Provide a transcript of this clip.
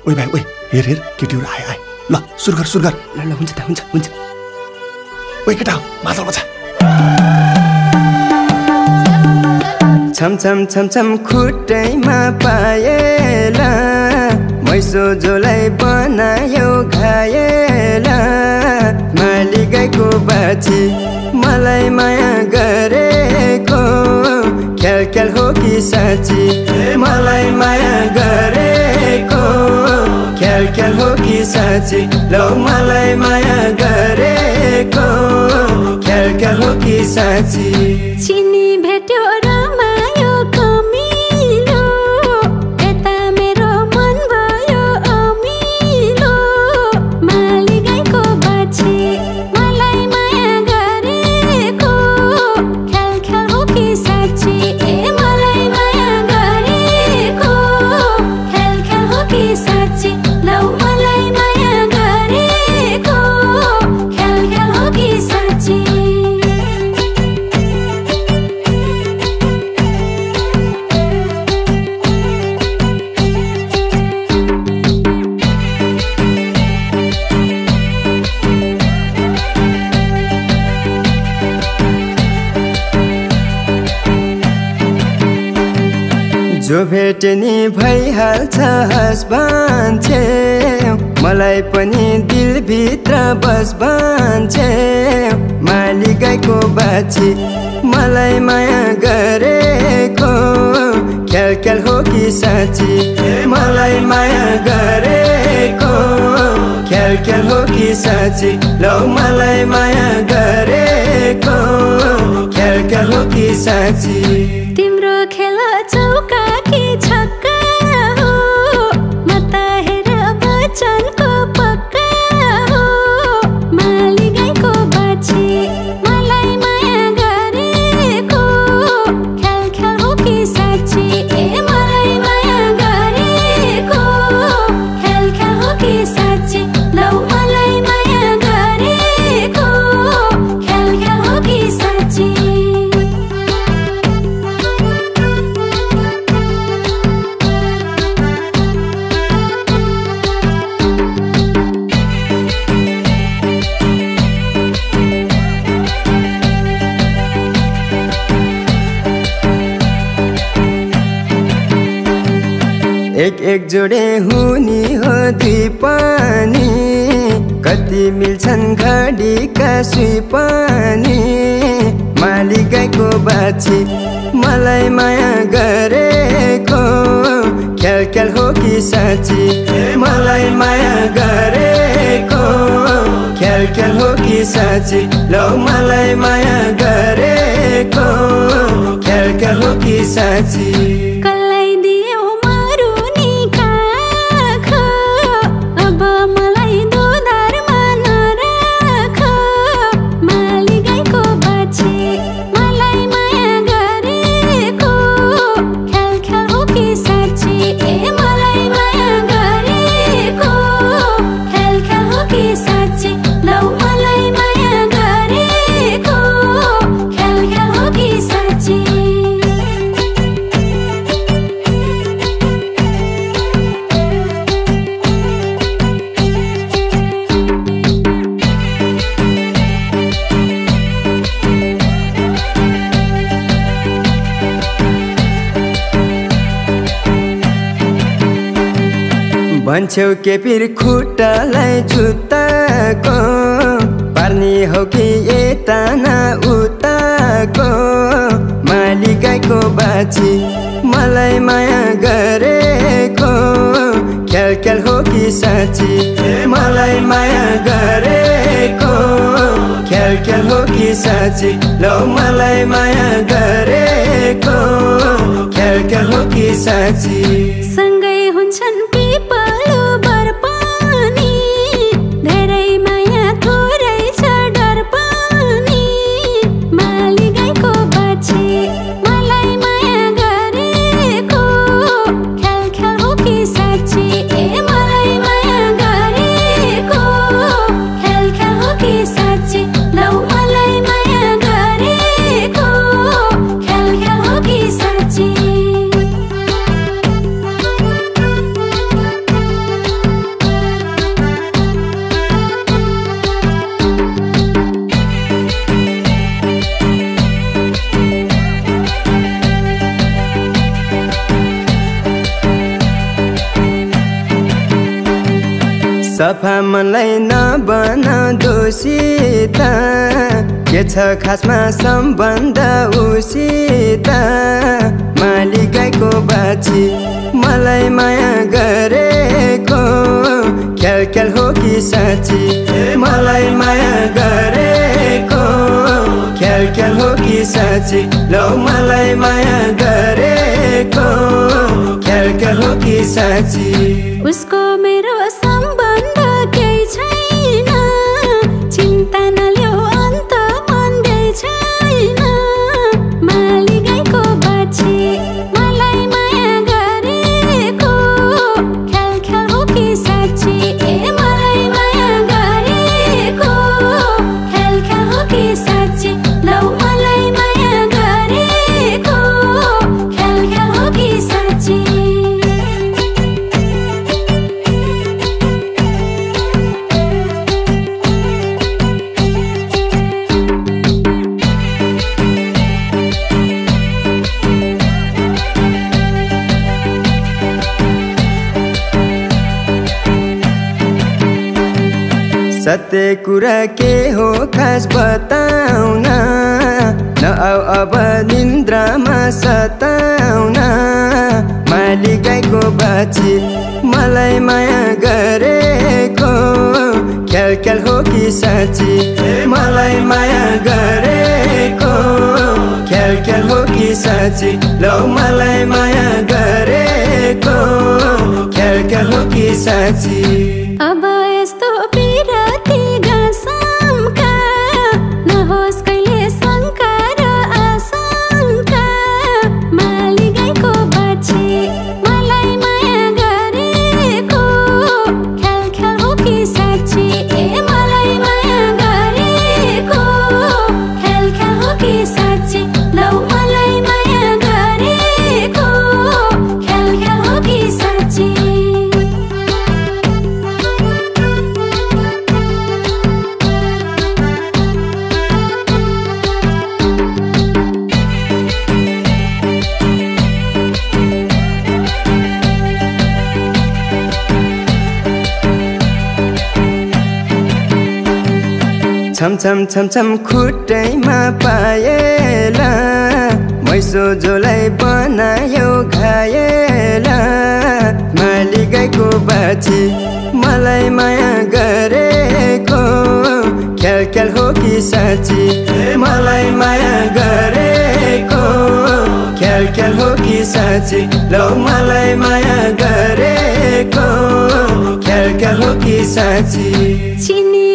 ओइ भाइ ओइ हेर हेर केटीहरु आए आए ल सुरु गर ल हुन्छ त हुन्छ ओइ केटा मादल बजा छम छम छम छम खुट्टैमा पाएला मैसो जोलाई बनायो घायला माली गाईको बाछी मलाई माया गरेको ख्याल ख्याल हो कि साँची मलाई माया गरेको ख्याल ख्याल हो कि साँची लौ मलाई माया गरेको ख्याल ख्याल हो कि साँची चिनी भेट्यो रमायो कमिलो यता मेरो मन भयो अमिलो माली गाईको बाछी मलाई माया गरेको ख्याल ख्याल हो कि साँची मलाई माया गरेको ख्याल ख्याल हो कि साँची लौ मलाई माया गरेको ख्याल ख्याल हो कि साँची जो भेटे नि भइहाल्छ हस्बान्छे मलाई पनि दिलभित्र बस बान्छे माली गाईको बाछी मलाई माया गरेको ख्याल ख्याल हो कि साँची मलाई माया गरेको ख्याल ख्याल हो कि साँची लौ मलाई माया गरेको ख्याल ख्याल हो कि साँची तिम्रो खेल चौका कि छक्का हो म त हेर बचनको पक्का हो माली गाईको बाछी मलाई माया गरेको ख्याल ख्याल हो कि साँची मलाई माया गरेको ख्याल ख्याल हो कि साँची लौ मलाई माया गरेको ख्याल ख्याल हो कि साँची एक जोडे हुनी हो दुई पानी कति मिल्छन् घडीका सुई पानी माली गाईको बाछी मलाई माया गरेको ख्याल ख्याल हो कि साँची मलाई माया गरेको ख्याल ख्याल हो कि साँची लौ मलाई माया गरेको ख्याल ख्याल हो कि साँची भन्छौ के पिर खुट्टालाई जुत्ताको पार्ने हो कि यता न उताको माली गाईको बाछी मलाई माया गरेको ख्याल ख्याल हो कि साँची मलाई माया गरेको ख्याल ख्याल हो कि साँची लौ मलाई माया गरेको ख्याल ख्याल हो कि साँची सँगै हुन्छन् पिपलो बरपानी धेरै माया थोरै छ डर पनि माली गाईको बाछी मलाई माया गरेको ख्याल ख्याल हो कि साँची मलाई माया गरेको ख्याल ख्याल हो कि साँची लौ मलाई माया गरेको ख्याल ख्याल हो कि साँची सफा मनलाई नबना दोषित के छ खासमा सम्बन्ध उसित माली गाईको बाछी मलाई माया गरेको ख्याल ख्याल हो कि साँची मलाई माया गरेको ख्याल ख्याल हो कि साँची लौ मलाई माया गरेको ख्याल ख्याल हो कि साँची उसको मेरो सम्बन्ध केही छैन चिन्ता नल्याउ अन्त मन्दै छैन माली गाईको बाछी मलाई माया गरेको ख्याल ख्याल हो कि साँची मलाई माया गरेको ख्याल ख्याल हो कि साँची लौ मलाई माया गरेको ख्याल ख्याल हो कि साँची सत्य कुरा के हो खास बताउन नआउ अब निन्द्रामा सताउन माली गाईको बाछी मलाई माया गरेको ख्याल ख्याल हो कि साँची मलाई माया गरेको ख्याल ख्याल हो कि साँची लौ मलाई माया गरेको ख्याल ख्याल हो कि साँची अब यस्तो पिरती घाँसका नहोस् कहिले शङ्का र आशङ्का माली गाईको बाछी मलाई माया गरेको ख्याल ख्याल हो कि साँची मलाई माया गरेको ख्याल ख्याल हो कि साँची लौ मलाई माया गरेको ख्याल ख्याल हो कि साँची छम छम छम छम खुट्टैमा पाएला मैसो जोलाई बनायो घायला माली गाईको बाछी मलाई माया गरेको ख्याल ख्याल हो कि साँची मलाई माया गरेको ख्याल ख्याल हो कि साँची लौ मलाई माया गरेको ख्याल ख्याल हो कि साँची चिनी